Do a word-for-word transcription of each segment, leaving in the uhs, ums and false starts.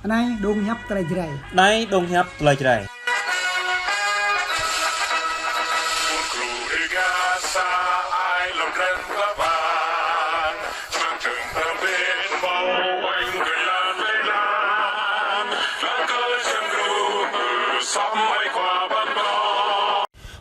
Anai dong hiăp tơlơi Jrai. Anai dong hiăp tơlơi Jrai.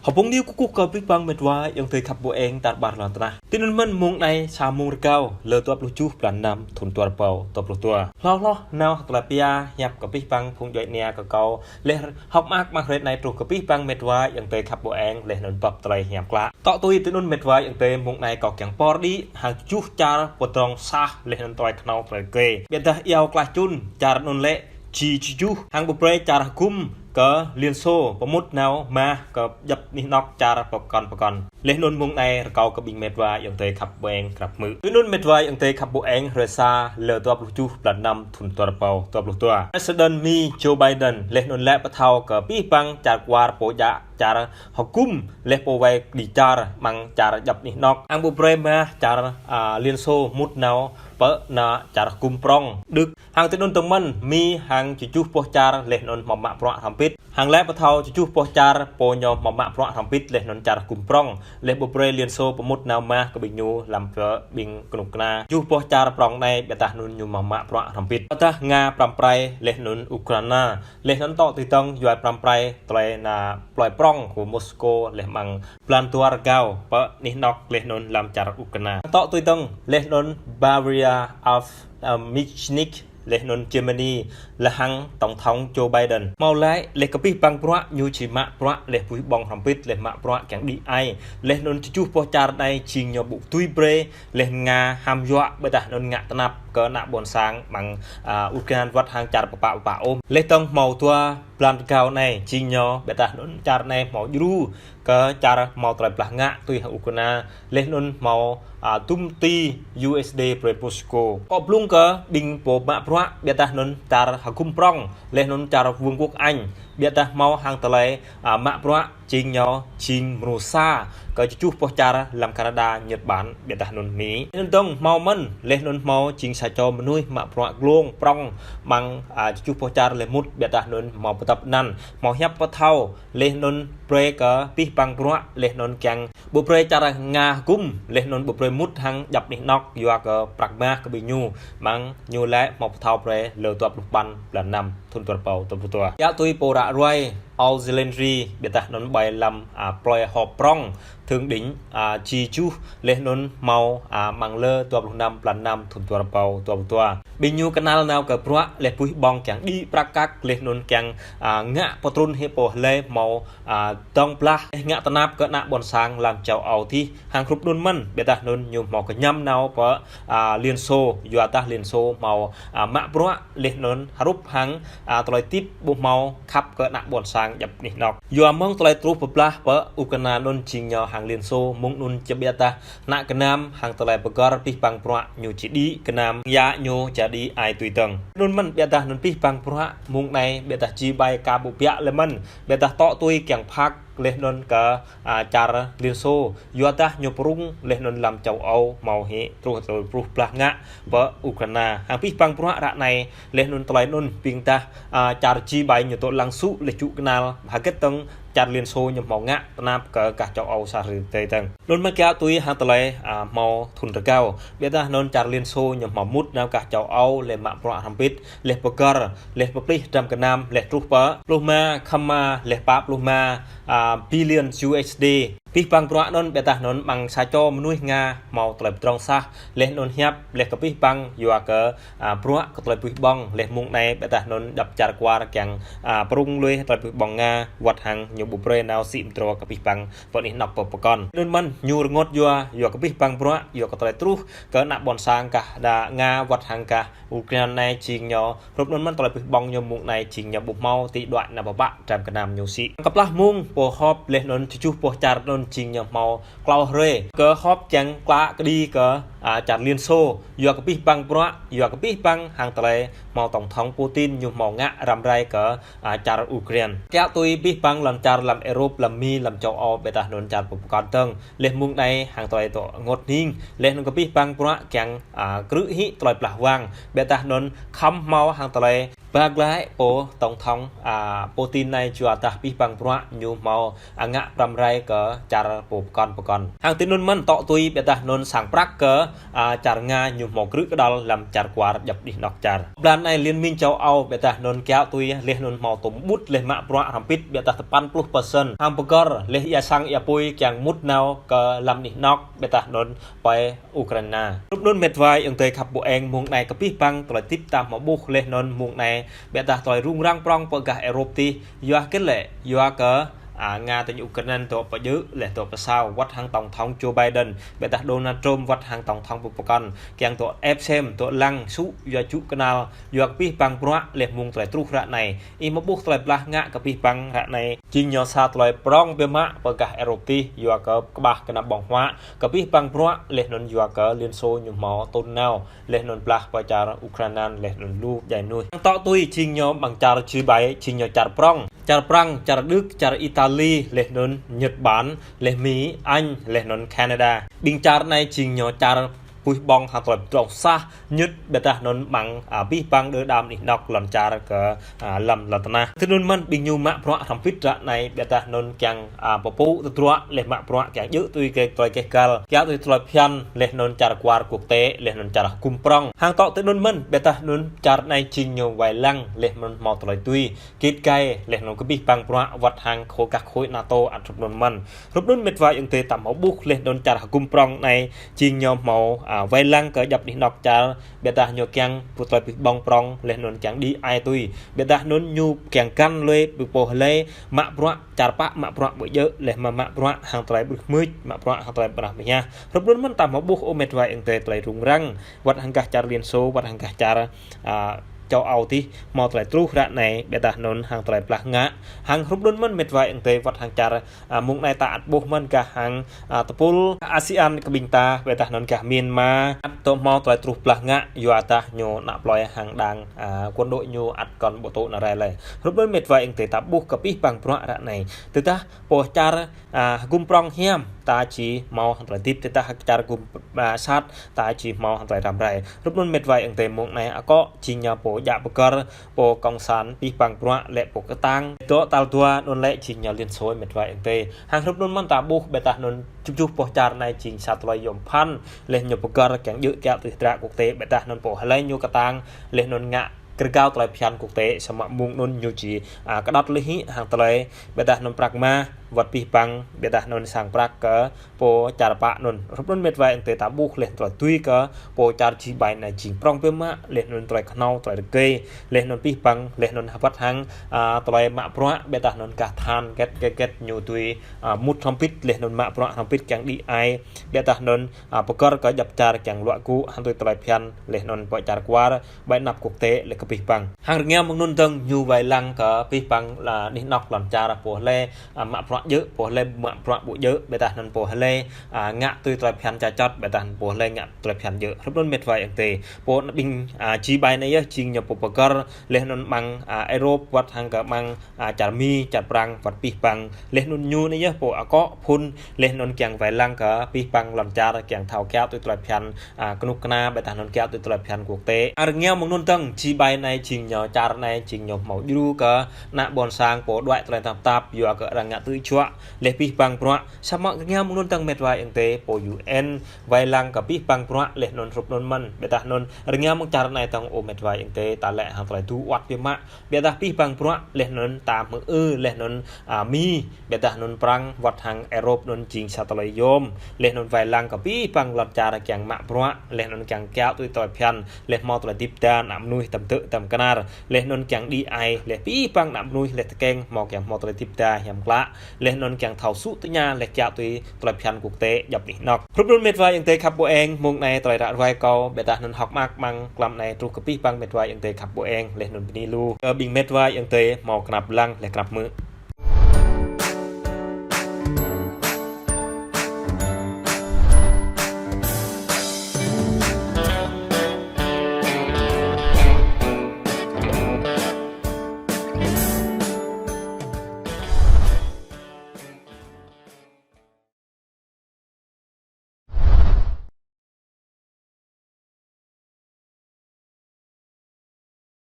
Hbông News kơkuh kơ abih bang met wa ayŏng adơi khăp ƀu eng tar ƀar lŏn tơnah. Tui anŭn mơ̆n mông anai sa mông rơgao, lơ dua pluh tơjuh blan năm thŭn dua rơbâo dua pluh dua. Hloh hloh nao tơlơi pia hiăp kơ abih bang phung djuai ania kơ kâo, laih hơ̆k mơak mơ̆ng hrơi anai truh kơ abih bang met wa ayŏng adơi khăp ƀu eng, laih anŭn pap tơlơi hiam klă. Tŏ tui tui anŭn met wa ayŏng adơi, mông anai kâo kiăng pơr đĭ hăng tơjuh čar pơdrŏng sah laih anŭn tơlơi khnâo tơlơi kê. Ƀiădah iâu klaih čun čar anŭn lĕ či tơjuh hăng ƀu brơi čar hơgŭm kơ Liên Xô pơmŭt nao mă kơ djŏp anih anŏ čar pơkŏn pơkŏn. Laih anŭn mông anai rơkâo kơ ƀing met wa ayŏng adơi khăp ƀu eng krăp hmư̆. Tui anŭn met wa ayŏng adơi khăp ƀu eng, hrơi sa lơ dua pluh tơjuh blan năm thŭn dua rơbâo dua pluh dua. President Mi Joe Biden laih anŭn lĕ pơthâo kơ abih bang čar kwar pô djă čar hơgŭm laih pô wai kơđi čar mơ̆ng čar djŏp anih anŏ. Hăng ƀu brơi mă čar, a, Liên Xô mŭt nao pơ anăp čar hơgŭm prŏng Đức. Hăng tui anŭn dơ̆ng mơ̆n Mi hăng tơjuh boh čar laih anŭn hmâo mă bruă hrŏm hơbĭt. Hăng lĕ pơthâo tơjuh boh čar pô ñu hmâo mă bruă hrŏm hơbĭt laih anŭn čar hơgŭm prŏng. Laih ƀu brơi Liên Xô pơmŭt nao mă kơ ƀing ñu lăm pơ ƀing kơnuk kơna. Tơjuh boh čar prŏng anai ƀiădah anŭn ñu hmâo mă bruă hrŏm hơbĭt. Ƀiădah Nga pơrăm prai laih anŭn Ukraina. Laih anŭn tŏ tui dơ̆ng yua pơrăm prai tơlơi nao plơi prŏng kơ Moscow laih mơ̆ng blan dua rơgao pơ anih anŏ laih anŭn lăm čar Ukraina. Tŏ tui dơ̆ng laih anŭn Bavaria of, a, Munich laih anŭn Germany lĕ hăng tổng thống Joe Biden. Hmâo laĭ laih kơ abih bang bruă ñu či mă bruă laih puih ƀơ̆ng hrŏm hơbĭt laih mă bruă kiăng đĭ ai. Laih anŭn tơjuh boh čar anai jing ñu ƀu tui brơi laih Nga hăm yua ƀiădah anŭn ngă tơnap kơ anăp ƀôn sang mơ̆ng, a, Ukraina wơ̆t hăng čar pơpă pơpă ôh. Laih dơ̆ng hmâo dua blan rơgao anai jing ñu ƀiădah anŭn čar anai hmâo djru kơ čar hmâo tơlơi blah ngă tui hăng Ukraina laih anŭn hmâo, a, dŭm ti USD brơi Moscow. Kâo blung kơ ƀing pô mă bruă ƀiădah anŭn čar hơgŭm prŏng laih anŭn čar Vương quốc Anh ƀiădah hmâo hăng tơlơi, a, mă bruă jing ñu jing mơnuih sa kơ tơjuh boh čar lăm Canada, Nhật Bản ƀiădah anŭn Mi. Anŭn dơ̆ng hmâo mơ̆n laih anŭn hmâo jing sa čô mơnuih mă bruă glông prŏng mơ̆ng, a, tơjuh boh čar laih mŭt ƀiădah anŭn hmâo pơtăp anăn hmâo hiăp pơthâo laih anŭn brơi kơ abih bang bruă laih anŭn kiăng ƀu brơi čar Nga hơgŭm laih anŭn ƀu brơi mŭt hăng djŏp anih anŏ yua kơ prăk mah kơ ƀing ñu mơ̆ng ñu lĕ hmâo pơthâo brơi lơ dua pluh păn blan năm thŭn dua rơbâo dua pluh dua. Yua tui pô ră ruai Al Zelensky ƀiădah anŭn ƀai lăm, a, plơi họp prŏng thượng đỉnh, a, G tơjuh laih anŭn hmâo, a, mơ̆ng lơ dua pluh năm blan năm thŭn dua rơbâo dua pluh dua. Ƀing ñu kơnăl nao kơ bruă laih puih ƀơ̆ng kiăng đĭ prăk kăk laih anŭn kiăng, a, ngă pơtrŭn hĭ pô hlơi hmâo, a, dŏng blah laih ngă tơnap kơ anăp ƀôn sang lăm châu Âu tih hăng hrup anŭn mơ̆n ƀiădah anŭn ñu hmâo kơñăm nao pơ, a, Liên Xô yua dah Liên Xô hmâo, a, mă bruă laih anŭn hrup hăng, a, tơlơi tip ƀu hmâo khăp kơ anăp ƀôn sang djŏp anih anŏ. Yua mơ̆ng tơlơi truh pơblah pơ Ukraina anŭn jing ñu hăng Liên Xô mơ̆ng anŭn či ƀiădah anăp gơnam hăng tơlơi pơgăr abih bang bruă ñu či đĭ gơnam yua ñu či đĭ ai tui dơ̆ng. Anŭn mơ̆n ƀiădah anŭn abih bang bruă mông anai ƀiădah či ƀai ka ƀu biă lĕ mơ̆n ƀiădah tŏ tui kiăng phak laih anŭn kơ, a, čar Liên Xô yua dah ñu prŭng laih anŭn lăm châu Âu hmâo hĭ truh tơlơi truh blah ngă pơ Ukraina. Hăng abih bang bruă ră anai laih anŭn tơlơi anŭn ƀing dah, a, čar či ƀai ñu tŏ lăng sŭ laih čŭ kơnăl hơget dơ̆ng čar Liên Xô ñu hmâo ngă tơnap kơ gah châu Âu sa hrơi tơdơi dơ̆ng. Anŭn mơ̆ kiăo tui hăng tơlơi, a, hmâo thŭn rơgao ƀiădah anŭn čar Liên Xô ñu hmâo mŭt nao gah châu Âu laih mă bruă hrŏm hơbĭt laih pơgăr laih pơplih dram gơnam laih truh pơ pluh rơma kama laih pă pluh rơma, a, billion USD. Abih bang bruă anŭn ƀiădah anŭn mơ̆ng sa čô mơnuih Nga hmâo tơlơi pơdrŏng sah laih anŭn hiăp laih kơ abih bang yua kơ, a, bruă kơ tơlơi puih ƀơ̆ng laih mông anai ƀiădah anŭn djŏp čar kwar kiăng, a, prŭng lui tơlơi puih ƀơ̆ng Nga wơ̆t hăng ñu ƀu brơi nao sĭ mơdrô kơ abih bang pơ anih anŏ pơkŏn. Anŭn mơ̆n ñu rơngot yua, yua kơ abih bang bruă yua kơ tơlơi truh kơ anăp ƀôn sang gah đa Nga wơ̆t hăng gah Ukraina anai jing ñu hrup anŭn mơ̆n tơlơi puih ƀơ̆ng ñu mông anai jing ñu ƀu hmâo ti đuaĭ nao pơpă dram gơnam ñu sĭ. Kơplah mông pô họp laih anŭn tơjuh boh čar anŭn jing ñu hmâo klâo hrơi kơ họp kiăng klă kơđi kơ, a, čar Liên Xô yua kơ abih bang bruă yua kơ abih bang hăng tơlơi hmâo tổng thống Putin ñu hmâo ngă răm rai kơ, a, čar Ukraina. Kiăo tui abih bang lŏn čar lăm Europe lăm Mi lăm châu Âu ƀiădah anŭn čar pơkŏn dơ̆ng laih mông anai hăng tơlơi tŏ rơngot hning laih anŭn kơ abih bang bruă kiăng, a, krư̆ hĭ tơlơi blah wang ƀiădah anŭn khŏm hmâo hăng tơlơi Ba glaĭ pô tổng thống, a, Putin anai yua dah abih bang bruă ñu hmâo, a, ngă pram rai kơ čar pô pơkŏn pơkŏn. Hăng tui anŭn mơ̆n tŏ tui ƀiădah anŭn sang prăk kơ, a, čar Nga ñu hmâo krư̆ kơđăl lăm čar kwar djŏp anih anŏk čar. Blan anai Liên minh châu Âu ƀiădah anŭn kiaŏ tui laih anŭn hmâo tơm ƀut laih mă bruă hrŏm hơbĭt ƀiădah tơpăn pluh persen. Hăng pơgăr laih ia sang ia apui kiăng mŭt nao kơ lăm anih anŏk ƀiădah anŭn pơ Ukraina. Hrup anŭn mĕt wa ayŏng adơi khăp ƀu eng, mông anai kơ abih bang tơlơi tip tam hmâo ƀuh laih anŭn mông anai ƀiădah tơlơi rŭng răng prŏng pơ gah Europe tih, yua kơ lĕ, yua kơ, a, Nga tơña Ukraina dŏ pơjơ̆ laih dŏ pơsao wăt hăng tổng thống Joe Biden, ƀiădah Donald Trump wăt hăng tổng thống pô pơkŏn kiăng dŏ ĕp sem, dŏ lăng sŭ yua čŭ kơnăl, yua kơ abih bang bruă laih mông tơlơi truh ră anai. Ih hmâo ƀuh tơlơi blah ngă kơ abih bang ră anai jing ñu sa tơlơi prŏng biă mă pơ gah Europe tih, yua kơ kơƀah kơnăm ƀơ̆ng huă kơ abih bang bruă laih anŭn yua kơ Liên Xô ñu hmâo tŭn nao laih anŭn blah pơ čar Ukraina laih anŭn lu djai mơnuih. Hăng tŏ tui jing ñu ƀing čar či ƀai jing ñu čar prŏng. Čar Prăng, čar Đức, čar Itali, laih anŭn Nhật Bản, laih Mi, Anh, laih anŭn Canada. Ƀing čar anai jing ñu čar puih ƀơ̆ng hăng tơlơi pơdrŏng sah, ñŭt ƀiădah anŭn ƀing, a, abih bang đơ đam anih anŏk lŏn čar kơ, a, lăm lŏn tơnah. Tui anŭn mơ̆n ƀing ñu mă bruă hrŏm hơbĭt ră anai ƀiădah anŭn kiăng, a, pơpŭ tơdruă laih mă bruă kiăng djơ̆ tui kơ tơlơi keh gal, kiaŏ tui tơlơi phiăn laih anŭn čar kwar quốc tế laih anŭn čar hơgŭm prŏng. Hăng tŏ tui anŭn mơ̆n ƀiădah anŭn čar anai jing ñu wai lăng laih anŭn hmâo tơlơi tui git gai laih anŭn kơ abih bang bruă wăt hăng khối gah khối NATO ăt hrup anŭn mơ̆n. Hrup anŭn mĕt wa ayŏng adơi tam hmâo ƀuh laih anŭn čar hơgŭm prŏng anai jing ñu hmâo, a, wai lăng kơ djŏp anih anŏk čar, ƀiădah ñu kiăng pơtơlơi puih ƀơ̆ng prŏng laih anŭn kiăng đĭ ai tui. Ƀiădah anŭn ñu kiăng găn lui pô hlơi mă bruă čar pă mă bruă ƀu djơ̆ laih mă mă bruă hăng tơlơi brưh mưč, mă bruă hăng tơlơi brah mơñah. Hrup anŭn mơ̆n tam hmâo ƀuh ơ mĕt wa ayŏng adơi tơlơi rŭng răng wăt hăng gah čar Liên Xô, wăt hăng gah čar, a, châu Âu tih hmâo tơlơi truh ră anai ƀiădah anŭn hăng tơlơi blah ngă. Hăng hrup anŭn mơ̆n mĕt wa ayŏng adơi wăt hăng čar, a, mông anai ta ăt ƀuh mơ̆n gah hăng, a, tơpul ASEAN kơ ƀing ta ƀiădah anŭn gah Myanmar ăt dŏ hmâo tơlơi truh blah ngă yua dah ñu ană plơi hăng đang, a, quân đội ñu ăt kŏn ƀu tŭ nao rai lơi. Hrup anŭn mĕt wa ayŏng adơi ta ƀuh kơ abih bang bruă ră anai. Tơdah pô čar, a, hơgŭm prŏng hiam ta či hmâo hăng tơlơi tip, tơdah čar hơgŭm, a, sat ta či hmâo hăng tơlơi răm rai. Hrup anŭn mĕt wa ayŏng adơi mông anai akŏ jing ñu pô djă pơgăr pô cộng sản abih bang bruă lĕ pô kơtang. Dŏ tal dua anŭn lĕ jing ñu Liên Xô mĕt wa ayŏng adơi. Hăng hrup anŭn mơ̆n ta ƀuh ƀiădah anŭn čŭp čuh pô čar anai jing sa tơlơi yôm phăn laih ñu pơgăr kiăng djơ̆ kiaŏ tui hơdră quốc tế ƀiădah anŭn pô hlơi ñu kơtang laih anŭn ngă kơ rơgao tơlơi phiăn quốc tế samơ̆ mông anŭn ñu či, a, kơđăt lui hĭ hăng tơlơi ƀiădah anŭn prăk mah wăt abih bang ƀiădah anŭn sang prăk kơ pô čar pă anŭn. Hrup anŭn mĕt wa ayŏng adơi ta ƀuh laih tơlơi tui kơ pô čar či ƀai anai jing prŏng biă mă laih anŭn tơlơi khnâo tơlơi rơgơi laih anŭn abih bang laih anŭn wăt hăng, a, tơlơi mă bruă ƀiădah anŭn gah tơhan get get get ñu tui, a, mŭt hrŏm hơbĭt laih anŭn mă bruă hrŏm hơbĭt kiăng đĭ ai ƀiădah anŭn, a, pơgăr kơ djŏp čar kiăng luă gŭ hăng tui tơlơi phiăn laih anŭn pơ čar kwar ƀai anăp quốc tế lĕ kơ abih bang. Hăng rơngiao mơ̆ng anŭn dơ̆ng ñu wai lăng kơ abih bang lĕ anih anŏk lŏn čar pô hlơi, a, mă bruă djơ̆, pô hlơi mă bruă ƀu djơ̆, ƀiădah anŭn pô hlơi, a, ngă tui tơlơi phiăn ča čŏt, ƀiădah anŭn pô hlơi ngă tơlơi phiăn djơ̆. Hrup anŭn mĕt wa ayŏng adơi. Pô anŭn ƀing, a, či ƀai anai yơh jing ñu pô pơgăr laih anŭn ƀing, a, Europe wăt hăng kơ ƀing, a, čar Mi, čar Prăng wăt abih bang. Laih anŭn ñu anai yơh pô akŏ phŭn laih anŭn kiăng wai lăng kơ abih bang lŏn čar kiăng thâo kiaŏ tui tơlơi phiăn, a, kơnuk kơna ƀiădah anŭn kiaŏ tui tơlơi phiăn quốc tế. A, rơngiao mơ̆ng anŭn dơ̆ng či ƀai anai jing ñu čar anai jing ñu hmâo djru kơ ană ƀôn sang pô đuaĭ tơlơi tơnap tap yua kơ arăng ngă tư̆ juă laih abih bang bruă. Samơ̆ rơngiao mơ̆ng anŭn dơ̆ng mĕt wa ayŏng adơi pô U N wai lăng kơ abih bang bruă laih anŭn hrup anŭn mơ̆n. Ƀiădah anŭn rơngiao mơ̆ng čar anai dơ̆ng ơ mĕt wa ayŏng adơi ta lĕ hăng tơlơi tŭ wăt biă mă. Ƀiădah abih bang bruă laih anŭn ta hmư̆ ư laih anŭn, a, Mi, ƀiădah anŭn Prăng wăt hăng Europe anŭn jing sa tơlơi yôm. Laih anŭn wai lăng kơ abih bang lŏn čar kiăng mă bruă, laih anŭn kiăng kiaŏ tui tơlơi phiăn, laih hmâo tơlơi dĭp đa ană mơnuih tơm tơ̆ tơm kơnar. Laih anŭn kiăng đĭ ai, laih abih bang ană mơnuih laih tơkeng hmâo kiăng hmâo tơlơi dĭp đa hiam klă. Laih anŭn kiăng thâo sŭ tơña, laih kiaŏ tui tơlơi phiăn quốc tế djŏp anih anŏk. Hrup anŭn mĕt wa ayŏng adơi khăp ƀu eng, mông anai tơlơi ră ruai kâo, ƀiădah anŭn hơ̆k mơak mơ̆ng tlam anai truh kơ abih bang mĕt wa ayŏng adơi khăp ƀu eng, laih anŭn bơni lu. Kơ ƀing mĕt wa ayŏng adơi hmâo kơnăp lăng, laih kơnăp hmư̆.